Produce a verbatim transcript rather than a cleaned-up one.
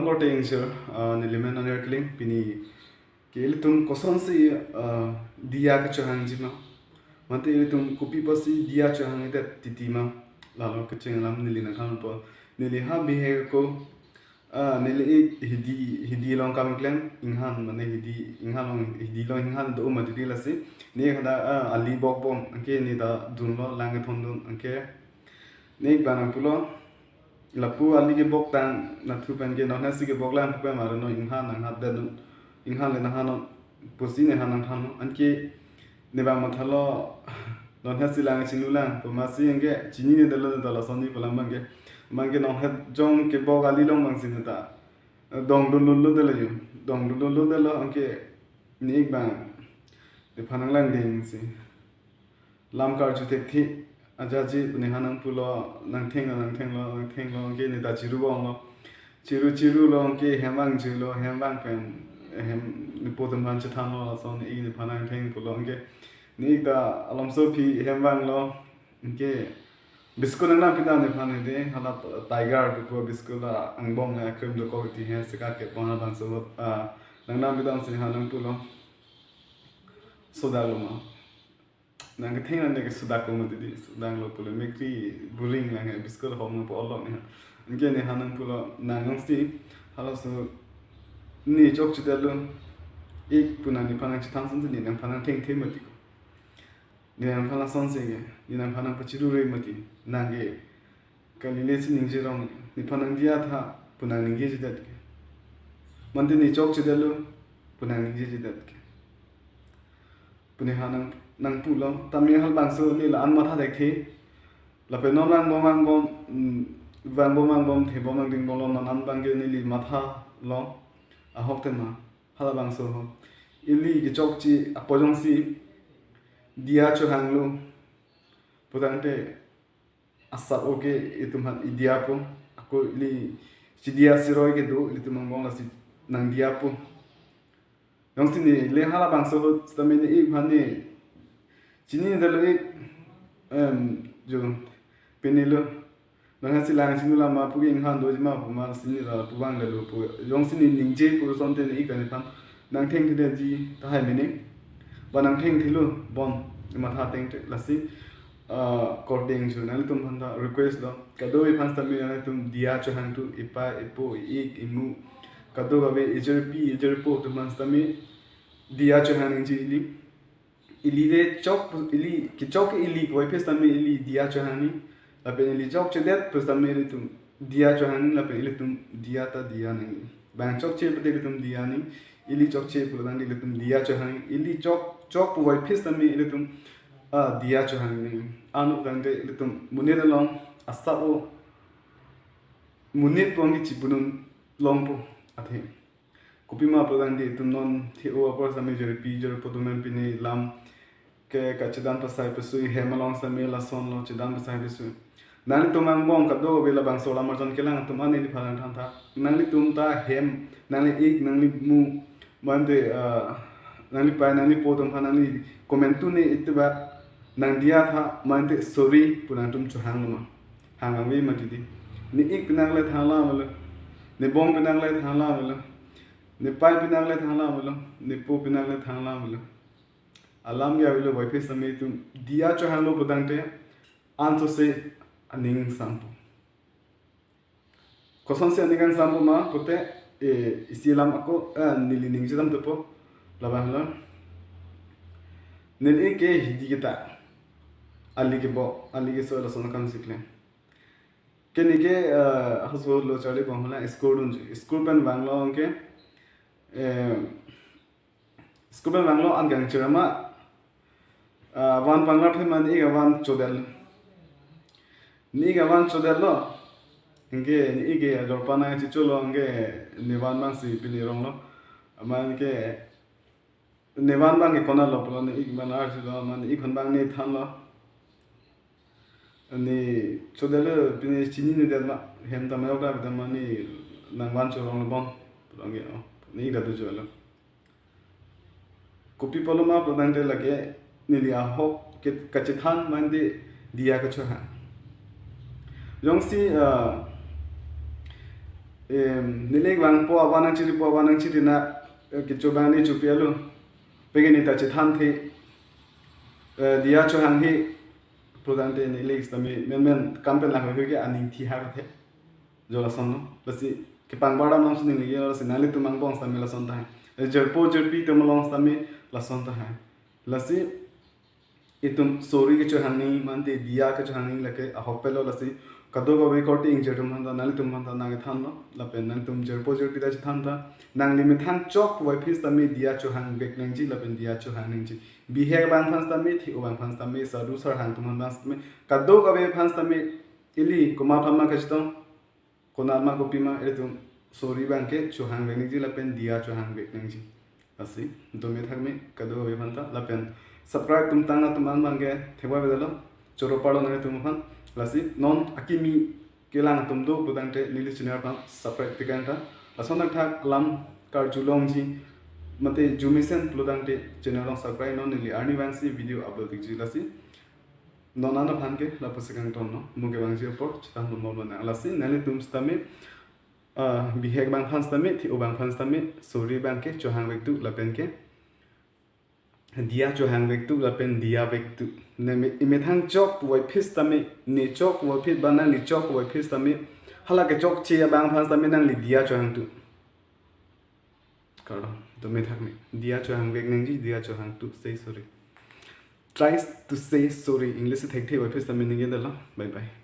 Korte ingchir, ah, nelimen Anir Killing, pini ke ilitum kosonsi, ah, diya kachohangji ma. Mate ilitum kopi apotsi diya chohangdet titi ma. Lalo kecheng alam neli nangthanpo. Neli ha bihek ako, ah, neli ik hidi, hidi along kam klem, inghan mane hidi, inghan along, hidi along inghan do ma titi lasi. Ne kada, ah, ali bokbom, anke ne ta dunlo, lang kethondun, anke ne ik bang nangpulo. Lapu ali kebok tang nathu pen ke non hesi kebok lang pu pen mare non inghan nanghatdet non. Inghan le nanghan non pusi ne han nangthanlo. Anke ne bang mathalo non hesi lang chinglu lang pu masi anke chinine detlo ne ta lason ne pu alam abang ke. Abang ke non het jong kebok ali along abangsi ne ta dongdunlodetlo yo. Dongdunlodetlo anke ne ik bang nephan nanglangdingsi lam karju thekthe ajaji pu ne han nangpulo, nangthenglo, nangthenglo, nangthenglo, anke ne ta chiru bonglo. Chiru chirulo, anke hem vangjuilo, hem vang pen, hem nepo atum aphan chethanlo, lason ne ik nephan nangtheng pulo, anke ne ik ta alamso aphi hem vanglo, anke biscuit nangnam pidam nephan hedi, hala Tiger pupo biscuit la angbong le akrim dokok ti he seka kepon labangso, ah, nangnam pidamsi han nangpulo. Sodaklo ma. Nang ketheng nang ke sodaklo ma titi, sodaklo pulo mekri buring lang he biscuit hom nangpo olok ne. Anke ne han nangpulo nang jongsi halaso ne chokchedetlo ik pu nang nephan nangchethan asonsi ne nangphan nangthengthe mati ko. Ne nangphan asonsi ke, ne nangphan nangpachirure mati. Nang ke kalile si ningje rong, nephan nangdiya tha pu nang ningjejedet ke. Mate ne chokchedetlo pu nang ningjejedet ke. Pu ne han nang, nangpulo, tame halabangso ne la-an matha thekthe. Lapen non vangbom vangbom, mm, vangbom vangbom thebom nangdingbomlo, non an abang ke neli mathalo, ahok tema, halabangso ho. Ili kechokche apot jongsi diya chohanglo putangte asap oke itum aphan idiyapo, ako ili chidiya siroi kedo ilitum angbong lasi nangdiyapo. Jongsi ne le halabangso ahut sitame ne ik aphan ne chinine detlo ik, em, jo, pini lo. Non hesi lang chinglu lang ma pu ke inghan doji ma pu ma si ne la pu vanglelo pu. Jongsi ne ningje pu asonte ne ik ta nephan nangthengthedetji tahai mene. Ba nangthengthelo bon, matha tengte lasi, ah, korte ingchir nanglitum aphan ta request lo. Kadokave aphan sitame nanglitum diya chohangthu, ipa, ipo, i-ik, imu, kadokave ejirpi, ejirpo atum aphan sitame diya chohang nangji ili. Ili le chok, ili kechok ke ili puvoiphit sitame ili diya chohangji. Lapen ili chokchedet pu sitame ilitum diya chohangji, lapen ilitum diya ta diya nangji. Bang chokche pute ilitum diya nangji. Ili chokche pulotangte ilitum diya chohangji. Ili chok, chok puvoiphit sitame ilitum, ah, diya chohangji. Anut tangte ilitum monit along asap o, monit pon ke chibunun longpo athe. Kopima pulotangte itum non the-o apor sitame ejirpi ejirpo atum pen pini lam ke kachedan pasai pesui, hem along sitame lasonlo chedan pasai pesui. Nanglitum angbong kadokave labangso lam arjan kelang atum an neliphan nangthan tha. Nanglitum ta hem, nangli-ik, nanglimu, mate, ah, nanglipai, nanglipo atum aphan nangli comment tu ne itiba nangdiya tha, mate sorry pu nangtum chohanglo ma. Hang ave mati di. Ne-ik penang le thanglam lo. Nebong penang le thanglam lo. Nepai penang le thanglam lo. Nepo penang le thanglam lo. Alam ke avelo, voiphit sitame itum diya chohanglo putangte ansose aning sangpo. Kosonsi aning kangsampo ma pute, eh, isi alam ako, eh, neli ningje dam tepo, labang lo. Neli ke hidi kita. Ali kebok, ali keso lason akam si klem. Ke ne ke, eh, ahut lo charli bong hala school dunji. School pen vanglo ke, eh, school pen vanglo an kangchir ma, ah, van panglar phe ma ne ik avan chodel. Ne ik avan chodetlo. Anke ne ik ke ajor pana chicholo anke ne van abang si pini ronglo. Amat ke ne van abang ke konatlo pulo ne ik abang arjulo, amat ne ik aphan abang ne thanlo. Ne chodetlo pini chininedet ma hem ta mayok ta pita ma ne nang van choronglo bon. Pulo anke o. Ne ik ta dojolo. Kopi apotlo ma pulotangte lake neli ahok ke kachethan mate diya kachohang. Jongsi, ah, Em, neli vangpo avan nangchiripo avan nangchiri na, eh, kecho abang ne chopi alo. Pege ne ta chethan the, eh, diya chohang he pulotangte neli sitame menmen kam pen lang hoi ke aning thi har the. Jo lasonlo. Lasi kepangbar dam lam sining lagi lasi nanglitum angbong sitame lason tahai. Eh, jirpo jirpi atum along sitame lason tahai. Lasi itum sorry kechohang nangji mate diya kechohang nangji lake ahok pelo lasi kadokave korte ingjir atum aphanta nanglitum aphanta nangkethanlo lapen nangtum jirpo jirpi ta chethan tha. Nangli methang chok puvoiphit sitame diya chohang vek nangji lapen diya chohang nangji. Bihek abang aphan sitame, the-o abang aphan sitame, sadhu sarhang atum aphan sitame, kadokave aphan sitame, ili komat aphan ma kachetong, konat ma kopi ma, ilitum sorry abang ke chohang vek nangji lapen diya chohang vek nangji. Lasi dome thakme kadokave aphanta lapen subscribe atum tang atum an abang ke thekbai vedetlo, choro parlo nanglitum aphan. Lasi non akimi kelang atum do pulotangte neli channel aphan subscribe pikang tha. Lason thakthak alam karjulongji mate jumesen pulotangte channel along subscribe non, neli arni vangsi video upload ikji. Lasi non an aphan ke lapusi kangtonlo, mo kevangji apor chethan lomol lonang. Lasi nanglitum sitame, ah, bihek abang aphan sitame, the-o abang aphan sitame, sorry abang ke chohang vekduk lapen ke diya chohang vekduk lapen diya vekduk. Ne me-, imethang chok puvoiphit sitame, ne chok puvoiphit ba nangli chok puvoiphit sitame, hala kechokche abang aphan sitame nangli diya chohang tu. Kardom, dome thakme. Diya chohang vek nangji, diya chohang tu say sorry. Try to say sorry. English thekthe puvoiphit sitame ningje detlo. Bye bye.